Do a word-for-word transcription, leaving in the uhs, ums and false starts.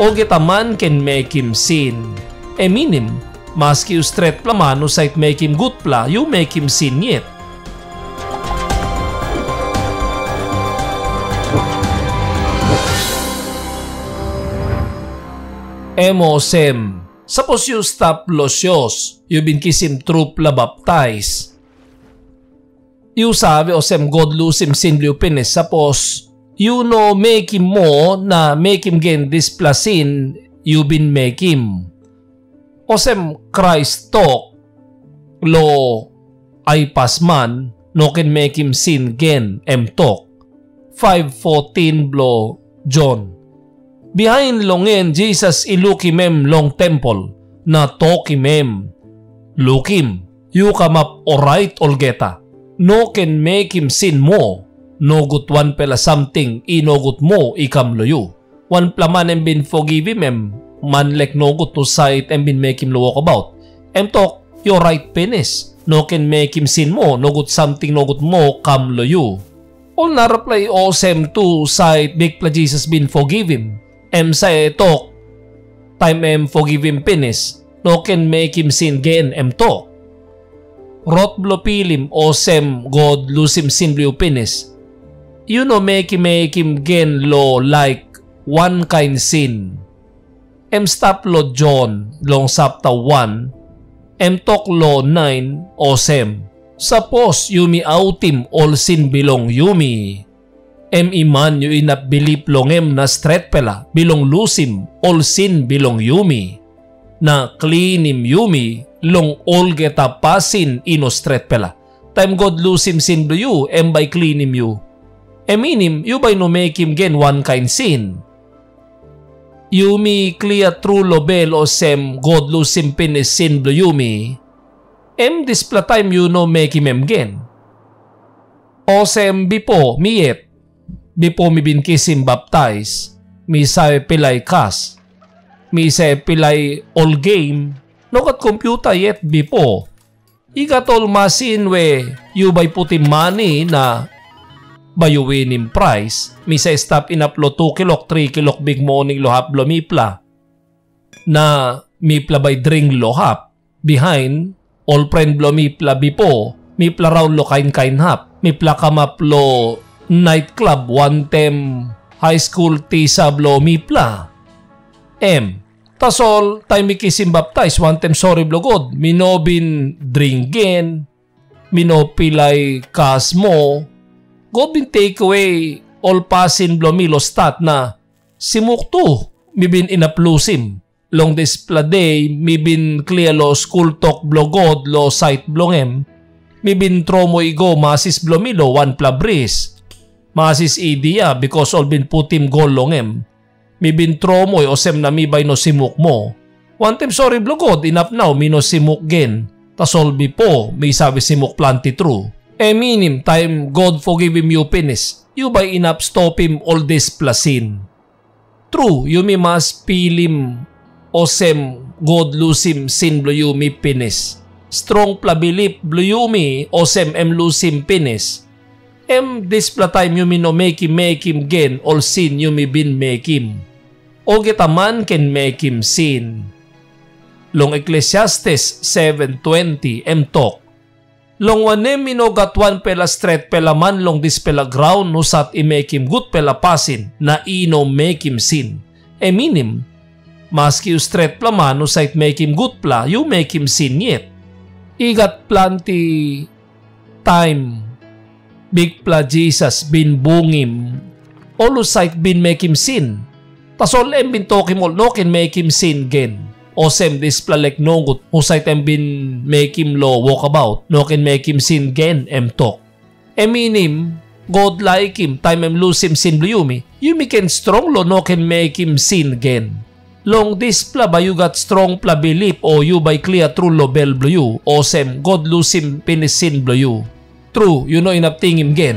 Olgeta man ken mekim sin. Em minim, maski yu stretpela man husat mekim gutpela, yu mekim sin yet. Em olsem, sapos yu stap long sios, yu bin kisim trupela baptais. Yu save olsem God lusim sin bilong yu pinis, sapos yu no mekim moa na mekim gen dispela sin yu bin mekim. Olsem Krais tok long ai pas man no ken mekim sin gen, em tok, faiv fotin bilong Jon. Bihain long en Jisas i lukim em long tempel na tokim em, "Lukim, yu kamap orait olgeta. No ken mekim sin moa, nogut wanpela samting i nogut moa i kam long yu." Wanpela man em bin fogivim em, man lek nogut husat em bin mekim long wokabaut. Em tok, "Yu orait pinis, no ken mekim sin moa, nogut samting nogut moa kam long yu." Ol narapela i olsem tu husat Bikpela Jisas bin fogivim, em save tok, taim em fogivim pinis, no ken mekim sin gen, em tok. Rot bilong pilim olsem God lusim sin bilong yu pinis, yu no mekim mekim gen long laik wankain sin. Em stap long Jon long sapta wan, em tok long nain olsem, "Sapos yumi autim ol sin bilong yumi, em i man yu inap bilip long em na stretpela bilong lusim ol sin bilong yumi, na klinim yumi long olgeta pasin i no stretpela. Taim God lusim sin bilong yu, em bai i klinim yu. Em minim, yu bai no mekim gen wankain sin." Yumi klia tru long bel olsem God lusim pinis sin bilong yumi, em dispela taim yu no mekim em gen. Olsem bipo mi yet, bipo mi bin kisim baptais, mi save pilai kas, mi save pilai ol gem, no gat kompyuta yet bipo. I gat ol masin we yu bai putim mani na bai yu winim prais. Mi save stap inap long tu kilok, tri kilok bikmoning long hap bilong mipela. Na mipela bai dring long hap. Bihain, ol pren bilong mipela bipo, mipela raun long kain kain hap. Mipela kamap long nait klab wantaim haiskul tisa bilong mipela. Em. Tasol taim mi kisim baptais wantaim sori bilong God, mi no bin dring gen, mi no pilai kas moa. God bin tekewe ol pasin bilong mi long stat na simuk tu mi bin inap lusim. Long dispela de mi bin klia long skul tok bilong God long sait bilong em. Mi bin tromoi i go masis bilong mi long wanpela bris. Masis i dia, bikas ol bin putim gol long em. Mi bin tromoi olsem na mi bai no simuk moa. Wantaim sori bilong God inap nau mi no simuk gen, tasol bipo mi save simuk planti tru. Em minim taim God fogivim yu pinis, yu bai inap stopim ol dispela sin. Tru, yumi mas pilim olsem God lusim sin bilong yumi pinis. Strongpela bilip bilong yumi olsem em lusim pinis. Em dispela taim yumi no mekim mekim gen ol sin yumi bin mekim. Olgeta man ken mekim sin. Long Eklesiastes seven twenty em tok, "Long wanem, i no gat wanpela stretpela man long dispela graun husat i mekim gutpela pasin na i no mekim sin. Em minim, maski yu stretpela man husat mekim gutpela, yu mekim sin yet." I gat planti taim Bikpela Jisas bin bungim ol husat bin mekim sin. Tasol em bin tokim ol no ken mekim sin gen. Olsem dispela lek nogut husat em bin mekim lo wokabaut, no ken mekim sin gen, em tok. Em minim, God laikim taim em lusim sin bilong yumi, yumi ken strong long no ken mekim sin gen. Long dispela bai yu gat strongpela bilip, o yu bai klia tru long bel bilong yu, olsem God lusim pinis sin bilong yu. Tru, yu no inap tingim gen.